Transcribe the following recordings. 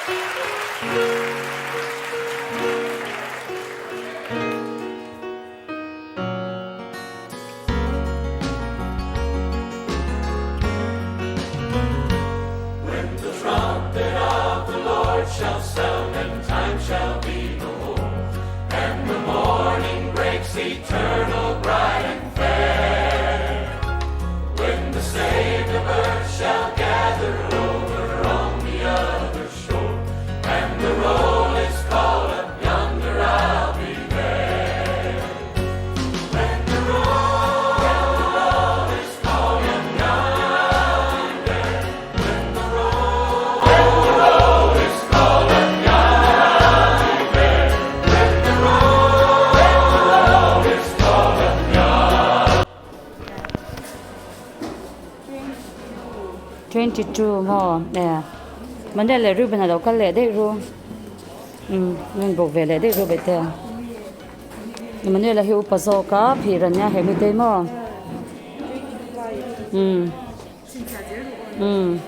When the trumpet of the Lord shall sound and time shall be no more And the morning breaks eternal bright and fair When the saved of earth shall gather over on the other shore And the roll is called up yonder I'll be there When the roll is called up yonder I'll be there When the roll, when the roll is called up yonder I'll be there When the roll, when the roll is called up yonder 22 maw e Manuel leh Reuben a lo kal leh daih ru umm rawn bawk ve leh daih ru bete Manuel a hi upa zawk a phir ania he mite hi maw umm umm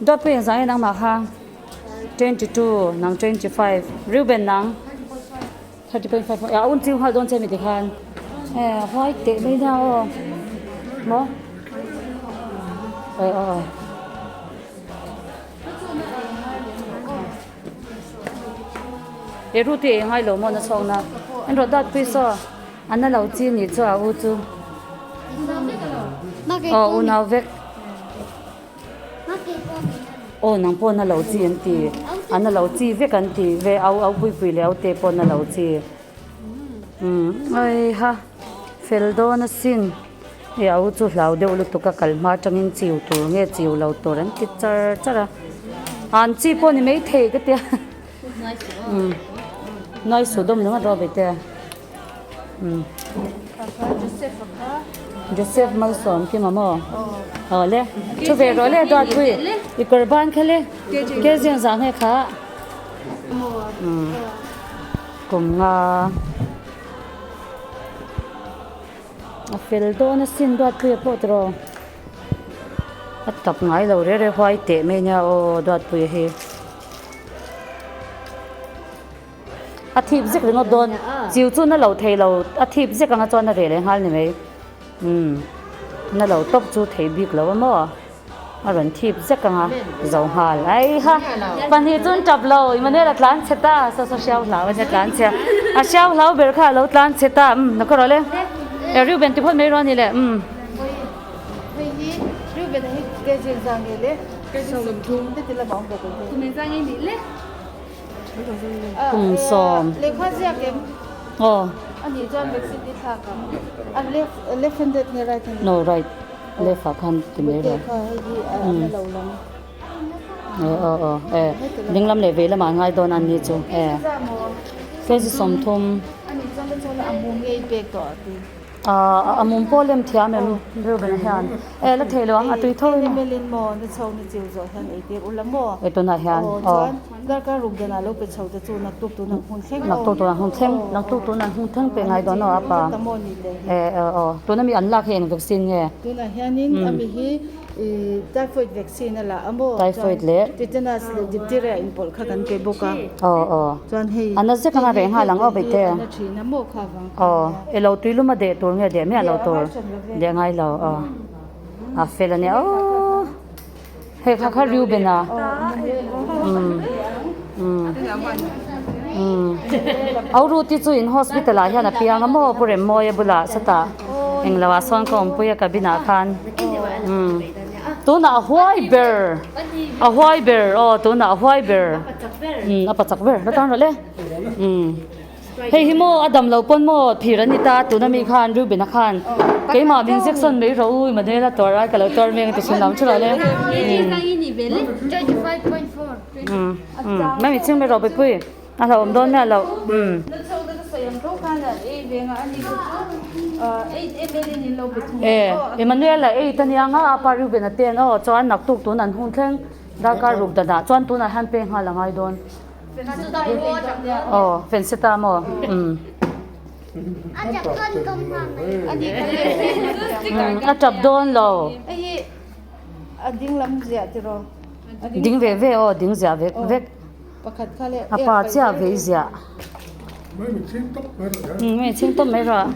dawt pawh engzah nge nangmah kha 22 nang 25 Reuben nang 30.5 a un chiu nghal dawn che mi tikhan e huai teh mai nia aw maw aw aw e ruti ei ngai lo maw na chhawk na an rawh dat pui saw an na lo chi nih chu a u chu aw unau vek. Aw nang pawh na lo chi an ti an na lo chi vek an ti ve au au pui pui leh au te pawh na lo chi umm ai ha fel dawn asin hei au chu hlau deuh lutuk a kal hma atangin chiu tur nge chiu lo tur an ti char char a an chi pawh ni maithei ka tia umm nai su dawm ringawt rawh bete. Joseph Malsawm khi maw maw? Aw le, thu ve rawh le dawt pui i kawr ban kha le ke zing zah nge kha kum nga a fel dawn asin dawt pui a pawh tiraw a tap ngai lo reh reh huai teh mai nia aw dawt pui hi. A thip zek ringawt dawn, chiu chu na lo thei lo, a thip zek anga chuan a reh leh nghal ni mai. Umm, na lo tawp chu thei bik lo a maw? A rawn thip zek anga zo nghal. Ai ha, pahnih chu an tap lo, Emmanuel a tlan chhe ta, saw saw hriau hlau a nia tlan chhe, a hriau hlau ber kha a lo tlan chhe ta, umm, na khaw rawh le, e Reuben ti phawt mai rawh a ni le, umm. Kum sawm. Aw. No right left ah khan ti mai rawh. Aw aw aw e ding lam leh vei lamah an ngai dawn a ni chu e. Kg 30. Aaa a mum pawh lem thiam em Reuben a hian e la thei lo ang a tui tho in e tunah hian aw naktuk tunah hun thleng naktuk tunah hun thleng pek ngai dawn aw a pa e aw tuna mi an lak hi eng vaccine nge. I typhoid vaccine a la a maw? Typhoid leh. Tetanus leh diphtheria inpawlh kha kan pe bawk a. Aw aw. Chuan hei. A na zek anga reh nghal ang aw Beite. A na thin a maw kha vang kha. Aw e lo tui lum a deh tur nge deh miah lo tur. Deh ngai lo aw. A fel a nia aw. Hei kha kha Reuben a. Umm umm umm. Au Ruth-i chu in hospital ah hian a piang a maw Pu Remmawia bulah sawtah. Englo ah sawn ka awmpui a cabin ah khan umm tunah a huai ber a huai ber aw tunah a huai ber umm a pachak ber la tan rawh le umm hei hi maw a dam lo pawn maw phir an ni ta tuna mi khan Reuben a khan keimah min injection mai rawh u Emmanuel a tuar ai ka lo tuar mek ti thin lam thu rawh le umm umm mai mi chhing mai rawh Puipui. A hlauhawm dawn miah loh. Umm. E, Emmanuel a eight ania nga a pa Reuben a ten aw chuan naktuk tun an hung thleng darkar ruk danah chuan tunah hian peng nghal a ngai dawn. Aw, Fenseta maw? Umm. A tap dawn lo. Ding ve ve aw, ding ziah vek vek. A pa chiah vei ziah. Mai chhing tawp mai rawh.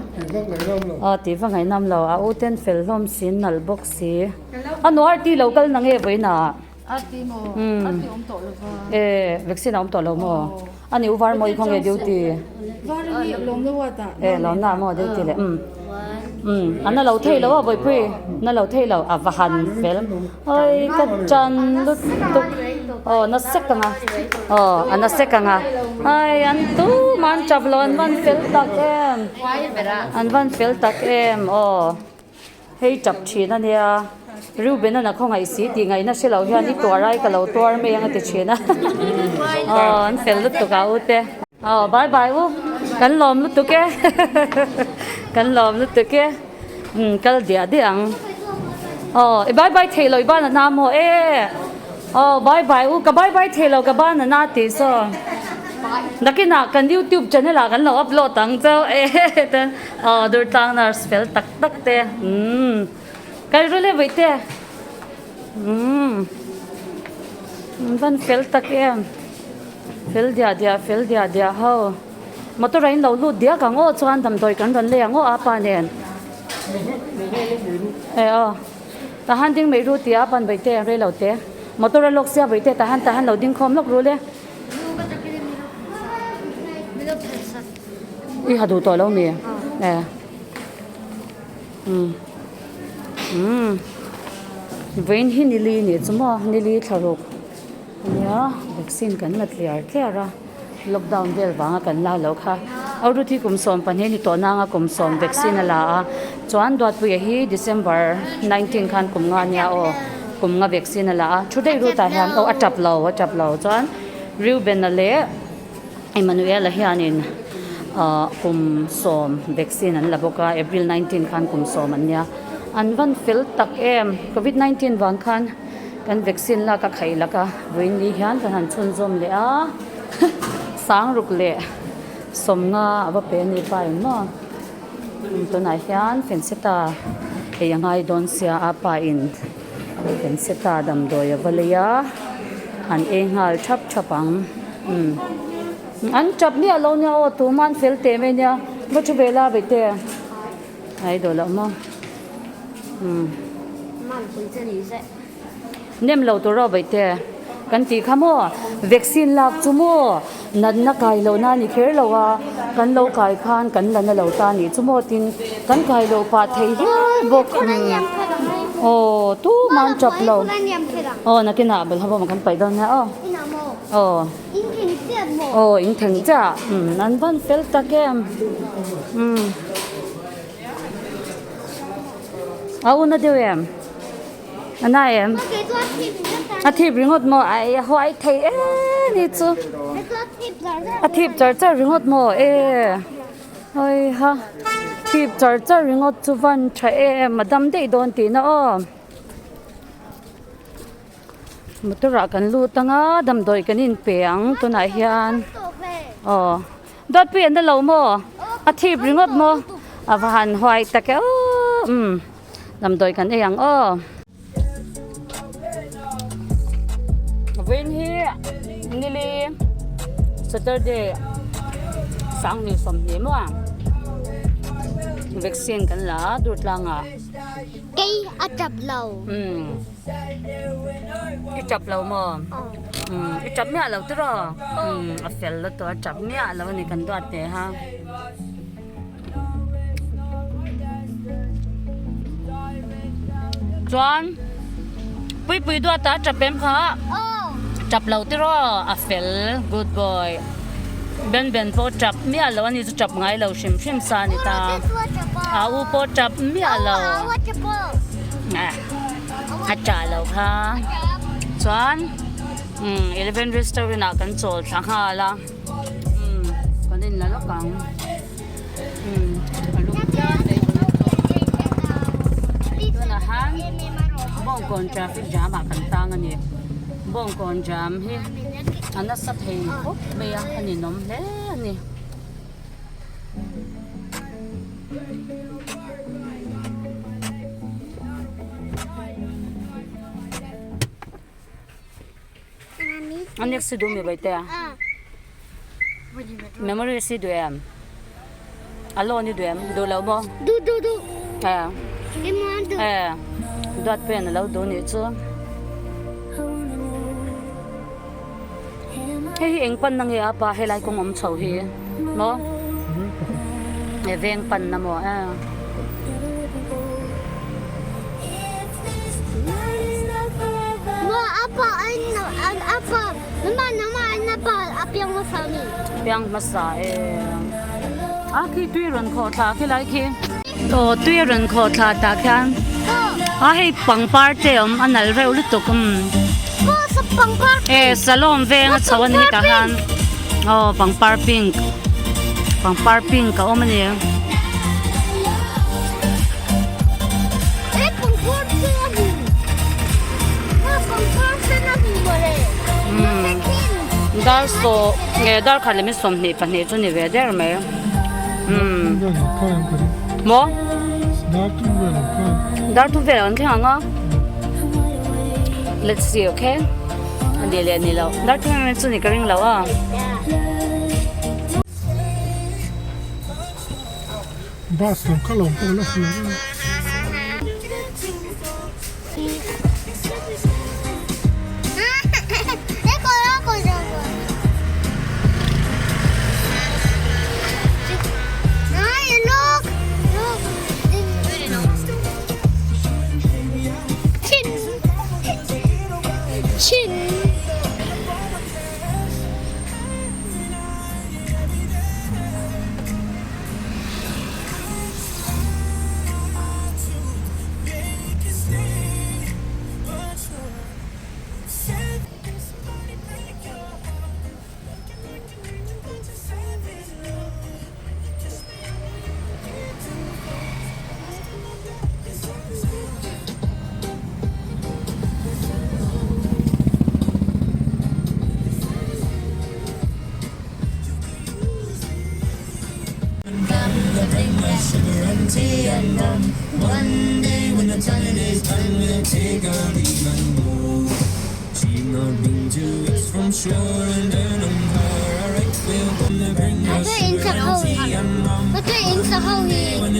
Aw tih va ngaihnawm lo. A u ten fel hlawm si nalh bawk si. A nuar ti lo kal na nge vawiinah. E vaccine a awm tawh lo maw? A ni u var mawi khaw nge duty? E lawmna maw duty le umm umm a na lo thei lo a bawihpui na lo thei lo a va han fel oi ka chan lutuk aw na sek ang a aw a na sek ang a ai an tum an chap lo an van fel tak em an van fel tak em aw. Hei tap thin a nia, Reuben a na khawngaih si tih ngaihna hre lo hian i tuar ai ka lo tuar mai ang a ti thin a. Aw an fel lutuk a u te. Aw bye bye u, kan lawm lutuk e, kan lawm lutuk e, umm kal diah diah ang. Aw i bye bye theih lo i ban a na maw e. Aw bye bye u ka bye bye thei lo ka ban a na tih saw nakinah kan youtube channel ah kan lo upload ang chauh e ten aw Durtlang nurse fel tak tak te umm kai rul e vaih te umm van fel tak em fel diah diah fel diah diah ho motor ah in lo lut diak ang aw chuan damdawi kan rawn lei ang aw apa nen e aw. Tahan ding mai ru tia pan vaih te rei lo te motor a lawk sia vaih te tahan tahan lo ding khawm lawk ru le. I ha duh tawh lo mi e umm umm vawiin hi nili nih chu maw nili thla ruk ania vaccine kan la tliar tliar a. Lockdown vel vanga kan la lo kha. Aurut hi kum 12 ni tawh nanga kum 10 vaccine a la a, chuan Duatpuia hi December 19 khan kum nga nia aw kum nga vaccine a la a, thu daih rutah hian aw a tap lo a tap lo chuan Reuben-a leh Emmanuel-a hianin ah kum 10 vaccine an la bawk a, April 19 khan kum 10 an nia. An van fel tak em Covid 19 vang khan. Kan vaccine lak a khaih lak a, vawiin ni hian kan han chhunzawm leh a, sangruk leh sawmnga a va pe a ni pa eng maw. Tunah hian fenseta ei a ngai dawn sia a pa in fenseta damdawi a va lei a, an ei nghal thap thap ang umm an tap miah lo nia aw tumah an fel teh mai nia va thu ve la ve te a ei duh loh maw. Umm. Nem lo tur aw vaihte kan tih kha maw vaccine lak chu maw natna kai loh na ni kher lo a kan lo kai khan kan la na lo ta nih chu maw tin kan kai loh pah thei hial bawk aw tumah an tap lo aw nakinah bawlhhlawh bawm kan paih dawn nia aw aw aw in thleng chiah an van fel tak em umm. A una deuh em? A na em? A thip ringawt maw? Ai a huai thei e ni chu. A thip char char ringawt maw? E hoi ha thip char char ringawt chu van tha em a dam daih dawn tihna aw. Motor ah kan lut anga damdawi kan inpe ang tunah hian aw. Dawtpui an la lo maw? A thip ringawt maw? A va han huai tak e aw umm damdawi kan ei ang aw. Vawiin hi nili Saturday sanghnih 20 maw vaccine kan la a Durtlangah. Kei a tap lo. Umm. I tap lo maw? Umm i tap miah lo tiraw? Umm a fel lutuk a tap miah lo a ni kan duat teh ha. Chuan Puipui duat a tap em kha? Tap lo tiraw? A fel good boy. Ben Ben pawh tap miah lo a ni chu tap ngai lo hrim hrim sa a ni ta. A u pawh tap miah lo. A ṭah loh kha chuan umm eleven restaurant ah kan chawl thla nghal a umm kan in la lawk ang umm a lum phian mai tunah han bawngkawn traffic jam ah kan tang a ni bawngkawn jam hi a nasa thei khawp mai a a ninawm hle a ni. A next hi duh mi Bawitea? Memories hi duh em? A loan hi duh em? Duh lo maw? Duh duh duh. Eh. Eh. Duat pen a lo duh nih chu. Hei hi eng panna nge a pa helai kawng awm chho hi maw? Eh veng panna maw eh. Piang hmasa e. A khi tui rawn khawh thla khi lai khi. Aw tui a rawn khawh thla tah khian a hei pangpar te awm a nalh reuh lutuk umm e salawm veng a chho a ni tah hian aw pangpar pink pangpar pink a awm a ni. Dar saw nge dar khat leh mi 22 chu ni ve der mai umm maw dar thum vel an thleng ang a let's see okay a ni leh ni lo dar thum vel chu ni ka ring lo a. Bus lam kha lawm pawh la hmu lo.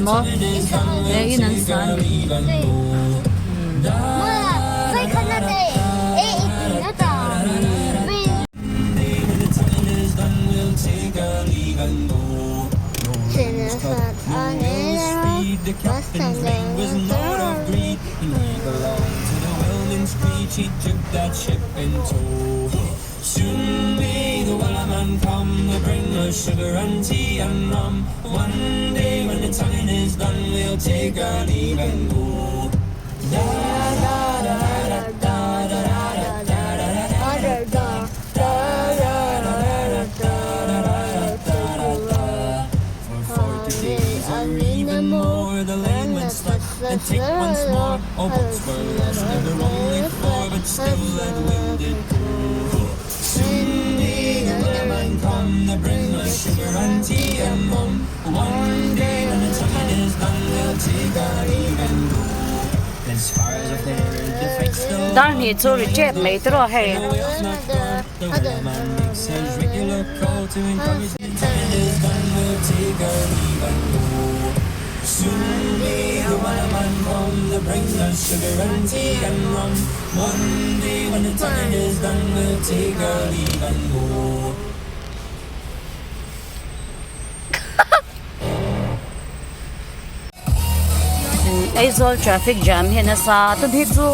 Maw e in an sa a ni. Dar hnih chu ri tep mai te rawh hei. Aizawl traffic jam hi a nasa a tun hi chu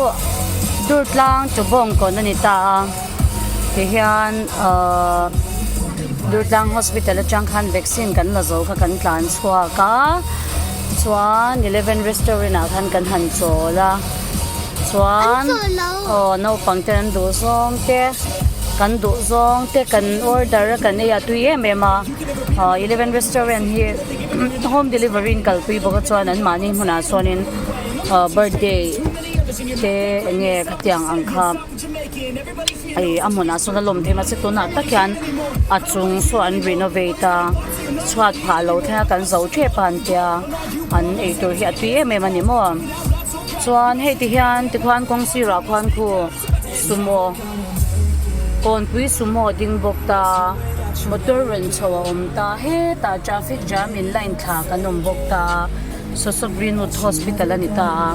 Durtlang to Bawngkawn a ni ta a tihian ahh Durtlang hospital atang khan vaccine kan la zo kha kan tlan chhuak a chuan eleven restaurant ah khan kan han chawl a chuan aw naupang te an duh zawng te kan duh zawng te kan order a kan ei a tui em em a ahh eleven restaurant hi home delivery in kalpui bawk a chuan an mahni hmunah chuanin ahh birthday te eng nge khatiang ang kha ih a hmunah sawn a lawm thei mahse tunah tak hian a chung saw an renovate a chhuat phah lo thleng a kan zo tep a an tia an eitur hi a tui em em a ni maw chuan hei ti hian tikhuan kawng sirah khuan khu sumo. Kawnpui sumo a ding bawk ta, motor rawn chho a awm ta, hetah traffic jam in line thla kan awm bawk ta, Soso Greenwood Hospital a ni ta a,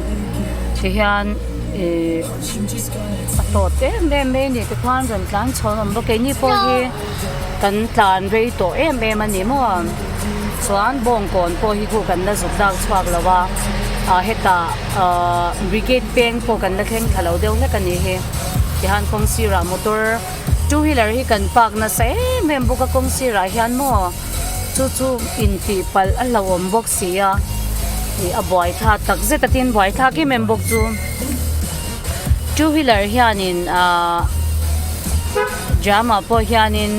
tihian ihh a tawt em em mai a ni tikhuan rawn tlan chho an awm bawk keini pawh hi kan tlan rei tawh em em a ni maw chuan bawngkawn pawh hi khu kan la zuk dak chhuak lo a ah hetah ahh brigade peng pawh kan la thleng thla lo deuh hlek a nih hi tihian kawng sirah motor two wheeler hi kan park nasa em em bawk a kawng sirah hian maw chu chu intih palh a hlauhawm bawk si a ih a buai thlak tak zet a tin buai thlak em em bawk chu two wheeler hianin ahh jam ah pawh hianin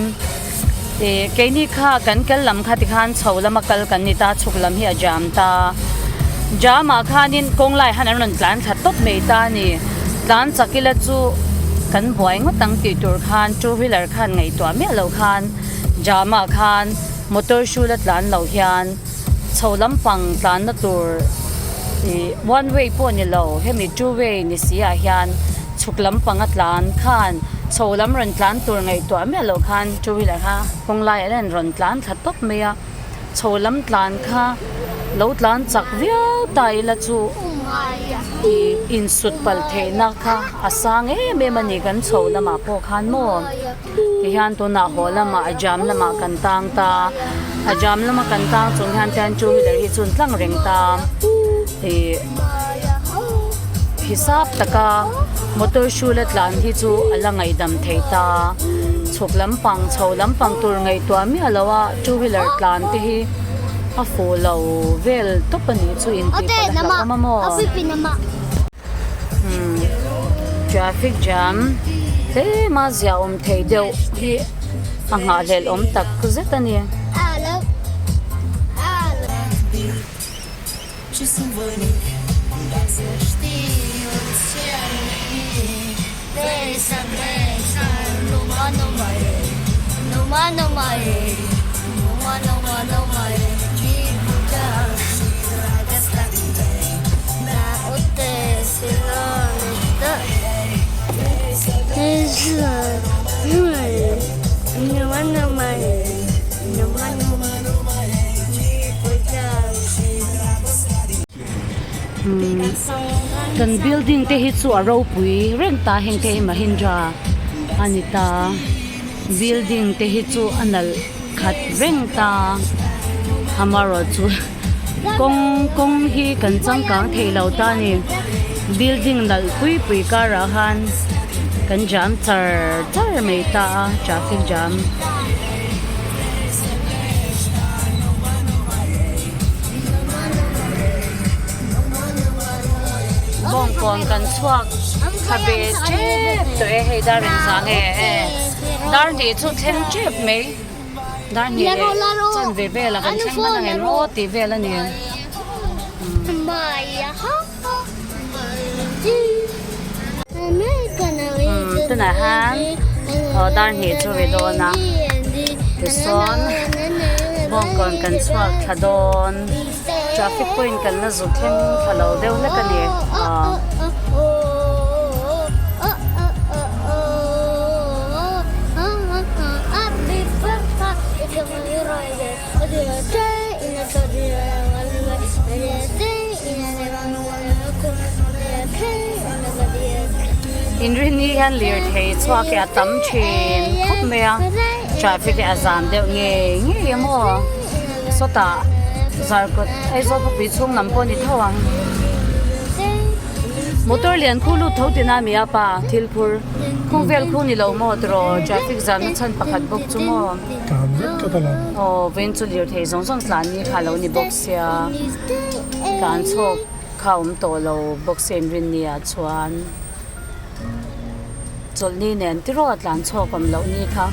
ih keini kha kan kal lam kha tikhan chho lama kal kan ni ta chhuk lam hi a jam ta jam ah khanin kawng lai han an rawn tlan thla tawp mai ta a ni tlan chak ila chu kan buai ngawt ang tih tur khan two wheeler khan ngaihtuah miah loh khan jam ah khan motor hrul a tlan loh hian chho lampang tlanna tur ih one way pawh ni lo hemi two way ni si ah hian chhuk lampang a tlan khan chho lam rawn tlan tur ngaihtuah miah loh khan two wheeler kha kawng laiah hian rawn tlan thla tawp mai a chho lam tlan kha lo tlan chak viau ta ila chu ih insut palh theihna kha a sang em em a ni kan chho lamah pawh khan maw. Tihian tunah haw lamah a jam lamah kan tang ta a jam lama kan tang chung hian tian two wheeler hi chun tlang reng ta ih hisap taka motor hrul a tlan hi chu a la ngaihdam thei ta chhuk lampang chho lampang tur ngaihtuah miah lo a two wheeler tlan te hi a fuh lo vel tawp a nih chu intih palh a hlauhawm a maw. Traffic jam tlem a zia awm thei deuh hi a nghahhlelh awm tak zet a ni. Kan building te hi chu a ropui reng ta heng te hi Mahindra a ni ta building te hi chu a nalh khat reng ta amaherawhchu kawng kawng hi kan changkang thei lo ta a ni building nalh pui pui karah khan kan jam char char mai ta a traffic jam. Bawngkawn kan chhuak thla ve tep tawh e hei dar engzah nge e dar hnih chu thleng tep mai dar hnih leh chanve velah kan thleng hman ang em aw tih vel a ni. Tunah hian aw dar hnih chu ri dawn a tichuan bawngkawn kan chhuak thla dawn traffic point kan la zuk thleng thla lo deuh hlek a ni aw. Inrinni hian lirthei chhuak hi a tam thin khawp mai a traffic hi a zan deuh ngei ngei a maw sawtah zarkawt Aizawl khawpui chhung lam pawh a ni tho ang motor lian khu lut tho tina mi a pa thil phur khung vel khu ni lo maw tiraw traffic zan na chhan pakhat bawk chu maw. Tlan vek tlat a lang. Aw vawiin chu lirthei zawng zawng tlan ni kha lo ni bawk sia tlan chhawk kha awm tawh lo bawk sia inrinni ah chuan chawlhni nen tiraw tlan chhawk awm loh ni kha.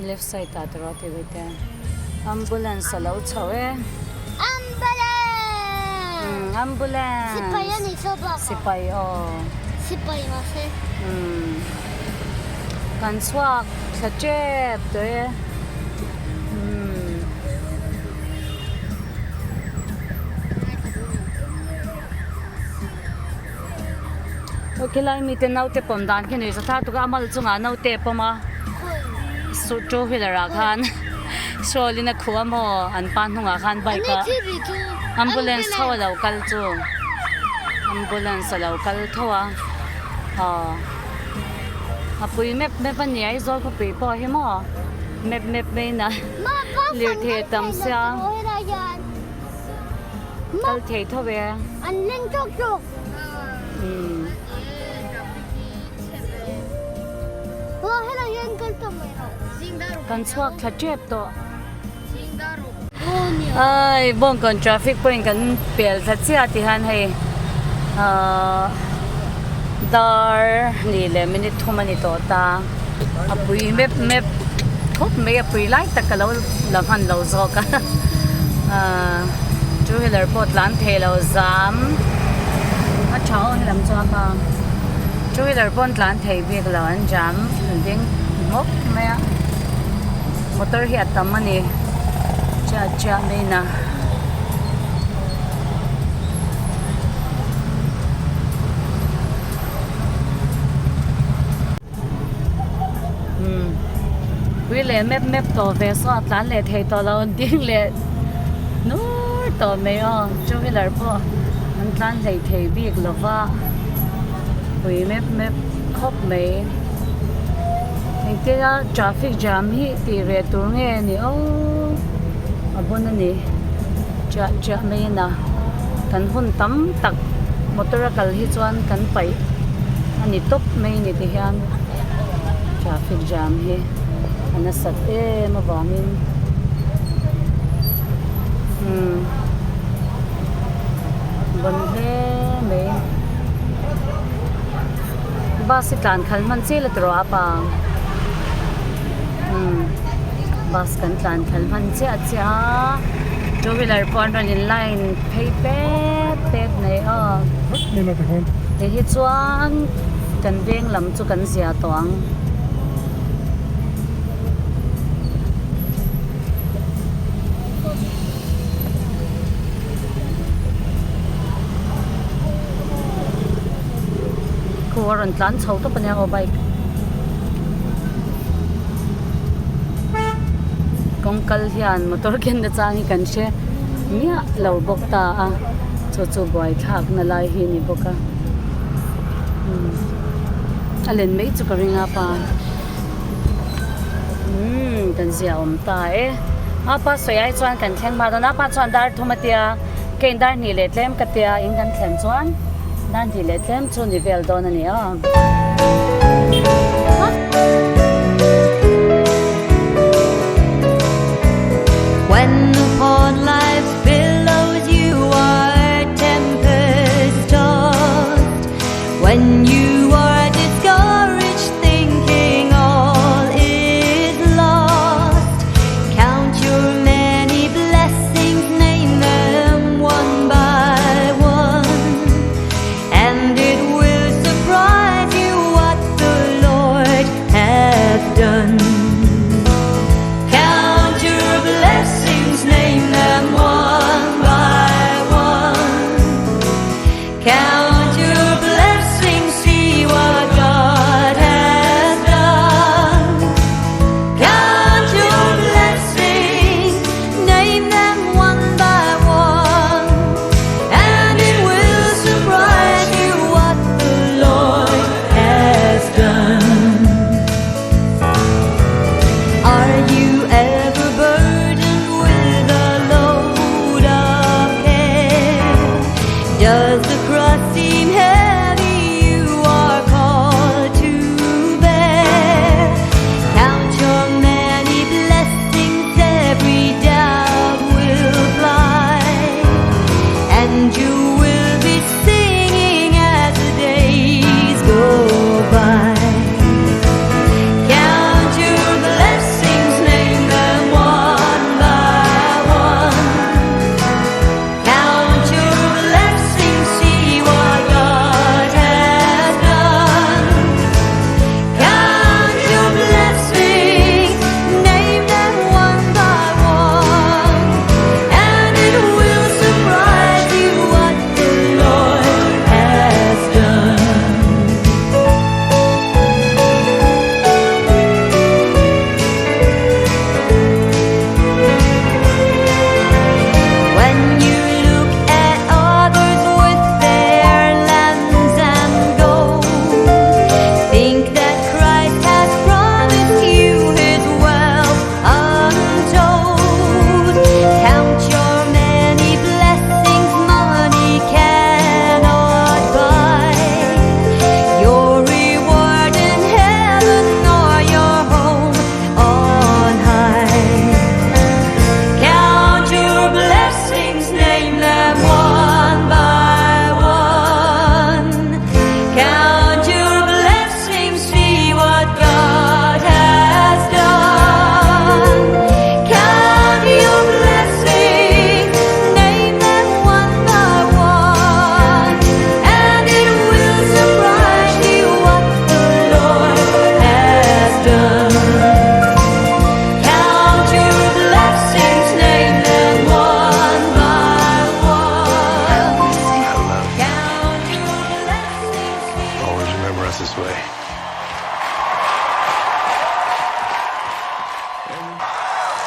Left side ah tiraw tih ve te ambulance a lo chho e. Ambulance. Ambulance. Sipai a ni saw bak. Sipai aw. Sipai mahse. Umm. Kan chhuak thla tep tawh e. Umm. Aw khilai mite naute pawm dan khi nuih za thar tuk a a mal chungah naute a pawm a two wheeler ah khan shawl in a khuh a maw an pa hnungah khan bike a ambulance tho a lo kal chu ambulance a lo kal tho a aw a pui mep mep a ni Aizawl khawpui pawh hi maw mep mep mai in a lirthei a tam sia. Kal thei tho e. An leng tawk tawk. Umm. Aw helai hian kal tawh mai rawh. Kan chhuak thla tep tawh. Ai Bawngkawn traffic point kan pel thla chiah ti hian hei ahh dar hnih leh minute thum a ni tawh ta. A pui mep mep khawp mai a pui lai tak ka lo la hman lo zawk a ahh two wheeler pawh tlan thei lo zam a tha aw helam chuan a two wheeler pawh an tlan thei bik lo an jam an ding hmawk mai a motor hi a tam a ni chiah chiah mai in a. Pui leh mep mep tawh ve saw a tlan leh thei tawh lo ding leh nur tawh mai aw two wheeler pawh an tlan hlei thei bik lo va pui mep mep khawp mai engtia traffic jam hi tih reh tur nge ni aw a bun a ni chiah chiah mai a na kan hun tam tak motor a kal hi chuan kan paih a ni tawp mai ni ti hian traffic jam hi a nasat em avangin umm ban hle mai bus hi tlan khalh hman chiah la tawh a pa umm bus kan tlan khalh hman chiah chiah a two wheeler pawh an rawn in line phei pet pet mai aw. Ti hi chuan kan veng lam chu kan zia tawh ang. Khu a rawn tlan chho tawp a nia aw bike. Kawng kal hian motor ken na chang hi kan hre miah lo bawk ta a chu chu buaithlak na lai hi a ni bawk a umm a len mai chu ka ring a pa umm kan zia awm ta e a pa sawi ai chuan kan thleng hma dawn a pa chuan dar thum a tia ka in dar hnih leh tlem ka tia in kan thlen chuan dar hnih leh tlem chu ni vel dawn a ni a. When upon life's billows you are tempest tossed, when you are discouraged thinking all is lost, count your many blessings, name them one by one, and it will surprise you what the Lord hath done. Count your blessings, name them one by one. Count your blessings, see what God has done. Count your blessings, name them one by one, and it will surprise you what the Lord has done. Are you ever burdened with a load of care? Does the cross seem heavy you are called to bear? Count your many blessings, every doubt will fly, and you will be singing as the days go by. Count your blessings, name them one by one. Count your blessings, see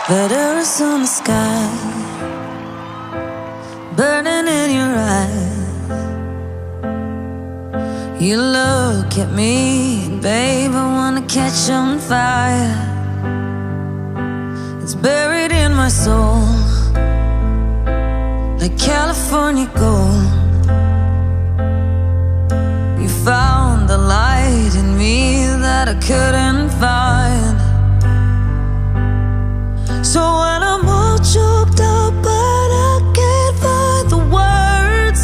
That Arizona sky burning in your eyes. You look at me, and babe, I wanna catch on fire. It's buried in my soul, like California gold. You found the light in me that I couldn't find. So when I'm all choked up, but I can't find the words.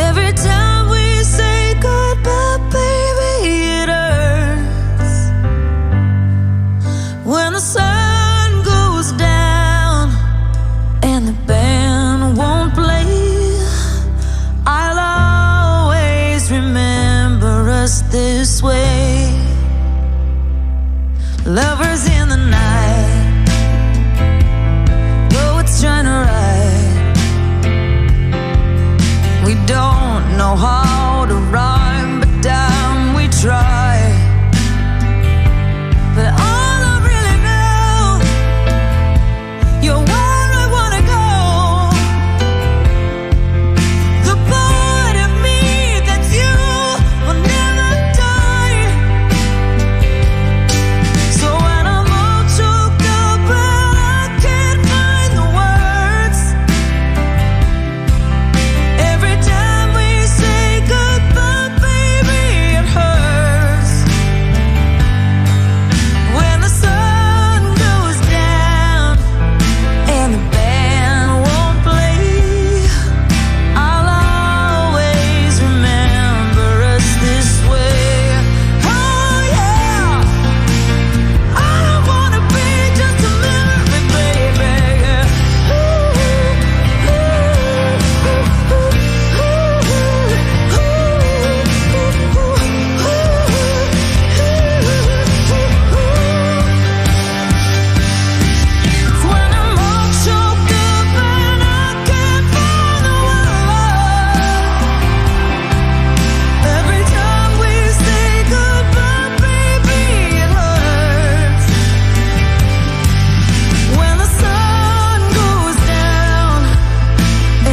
Every time we say goodbye, baby, it hurts. When the sun goes down and the band won't play, I'll always remember us this way. Lovers in the night, though it's trying to write. We don't know how to rhyme, but damn, we try. But all I really know, you're where I wanna go. The part of me that's you will never die. So when I'm all choked up and I can't find the words, every time we say goodbye, baby, it hurts. When the sun goes down and the band won't play, I'll always remember us this way. Oh yeah. I don't wanna be just a memory, baby. Ooh, ooh, ooh, ooh, ooh, When I'm all choked up and I can't find the words. Every time we say goodbye, baby, it hurts. When the sun goes down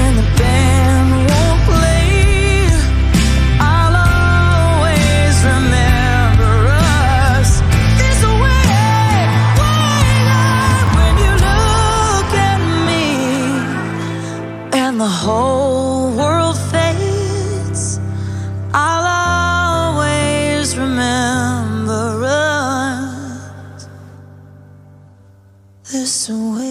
and the band won't play, I'll always remember us this way. When you look at me and the whole world fades, I'll always remember us this way.